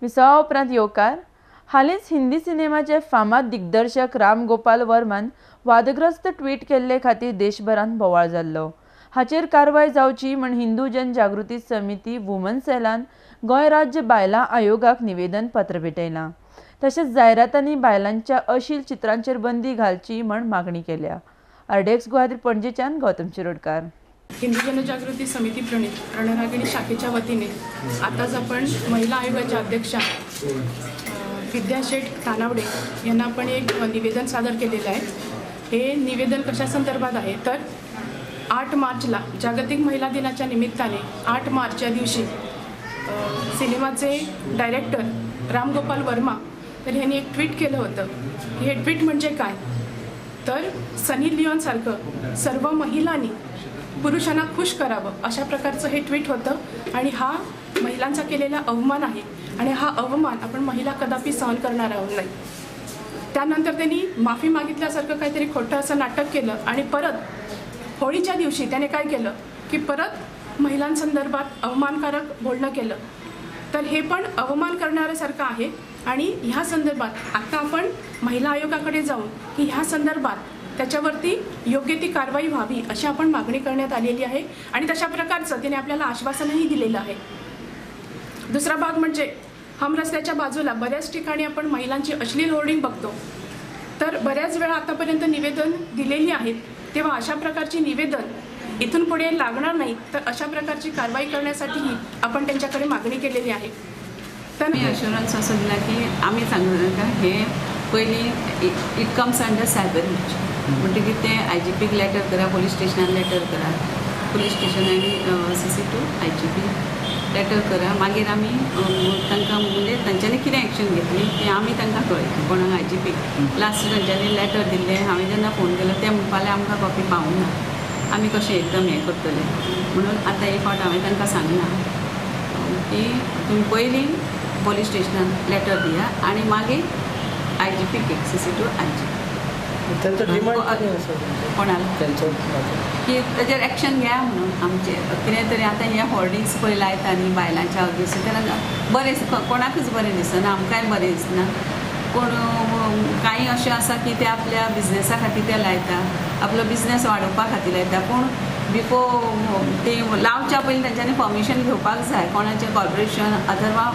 विसवा उपरांत येवकार. हालींच हिंदी सिनेमाचे फामाद दिग्दर्शक राम गोपाल वर्मान वादग्रस्त ट्वीट केल्ले खातीर देशभरांत बोवाळ जाल्लो. हाचेर कारवाय जावची म्हण हिंदू जनजागृती समिती वुमन सेलान गोंय राज्य बायलां आयोगाक निवेदन पत्र भेटयलां. तशेंच जायरातांनी बायलांच्या अश्लील चित्रांचेर बंदी घालची म्हण मागणी केल्या. आरडीएक्स गोवा पणजेच्यान गौतम शिरोडकार. हिंदू जनजागृती समिती प्रणित रणरागिणी शाखेच्या वतीने आताच आपण महिला आयोगाच्या अध्यक्षा विद्या शेठ तानावडे यांना आपण एक निवेदन सादर केलेलं आहे. हे निवेदन कशा संदर्भात आहे तर 8 मार्चला जागतिक महिला दिनाच्या निमित्ताने 8 मार्च या दिवशी सिनेमाचे डायरेक्टर रामगोपाल वर्मा तर यांनी एक ट्विट केलं होतं. हे ट्विट म्हणजे काय तर सनी लिओनसारखं सर्व महिलांनी पुरुषांना खुश करावं अशा प्रकारचं हे ट्विट होतं आणि हा महिलांचा केलेला अवमान आहे आणि हा अवमान आपण महिला कदापि सहन करणार आहोत नाही. त्यानंतर त्यांनी माफी मागितल्यासारखं काहीतरी खोटं असं नाटक केलं आणि परत होळीच्या दिवशी त्याने काय केलं की परत महिलांसंदर्भात अवमानकारक बोलणं केलं. तर हे पण अवमान करणाऱ्यासारखं आहे आणि ह्या संदर्भात आता आपण महिला आयोगाकडे जाऊन की ह्या संदर्भात त्याच्यावरती योग्य ती कारवाई व्हावी अशी आपण मागणी करण्यात आलेली आहे आणि तशा प्रकारचं तिने आपल्याला आश्वासनही दिलेलं आहे. दुसरा भाग म्हणजे हम रस्त्याच्या बाजूला बऱ्याच ठिकाणी आपण महिलांची अश्लील होर्डिंग बघतो. तर बऱ्याच वेळा आतापर्यंत निवेदन दिलेली आहेत तेव्हा अशा प्रकारची निवेदन इथून पुढे लागणार नाही तर अशा प्रकारची कारवाई करण्यासाठीही आपण त्यांच्याकडे मागणी केलेली आहे. तर मी अश्युरन्स असं दिला की आम्ही सांगता का हे पयलीं it comes under cyber reach म्हणटकीर ते आय जी पीक लेटर करा, पोलीस स्टेशनान लेटर करा, पोलीस स्टेशन आनी C C to I G P letter करा. मागीर आमी तांकां म्हणजे तांच्यांनी कितें एक्शन घेतली ती आमी तांकां कळयली कोणाक आय जी पीक. लास्ट तांच्यांनी लेटर दिल्लें, हांवें जेन्ना फोन केलो ते म्हणपाक लागले आमकां कॉपी पावूंक ना, आमी कशें एकदम हें करतले म्हणून. आतां एक फावट हांवें तांकां सांगलां की तुमी पयलीं पोलीस स्टेशनान लेटर दिया आनी मागीर आय जी पीक C C to I G P. त्यांचं डिमांड कितें आसा कोणाक त्यांचं की ताजेर एक्शन घेया म्हणून आमचे कितें तरी. आतां हे होर्डिंग्स पळय लायता न्ही बायलांच्या अगेन्स्ट, तेन्ना बरें कोणाकूच बरें दिसना, आमकांय बरें दिसना. कोण कांय अशें आसा की ते आपल्या बिजनेसा खातीर ते लायता, आपलो बिजनेस वाडोवपा खातीर लायता, पूण बिफोर ते लावच्या पयलीं तांच्यांनी परमिशन घेवपाक जाय, कोणाचें कॉर्पोरेशन अथवा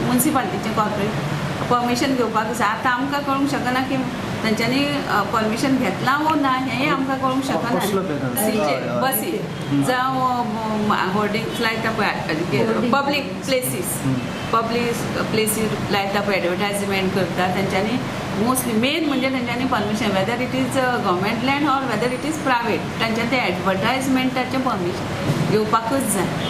मुन्सिपालिटीचें कॉर्पोरेट परमिशन घेवपाक जाय. आतां आमकां कळूंक शकना की तांच्यांनी परमिशन घेतलां वो ना हेंय आमकां कळूंक शकना. बसी जावं होर्डिंग्स लायता पळय पब्लीक प्लेसीस, पब्लीक प्लेसीर लायता पळय एडवर्टायजमेंट करता, तांच्यांनी मोस्टली मेन म्हणजे तांच्यांनी permission whether it is government land or whether it is private तांच्यांनी ते एडवर्टायजमेंटाचें परमिशन घेवपाकूच जाय.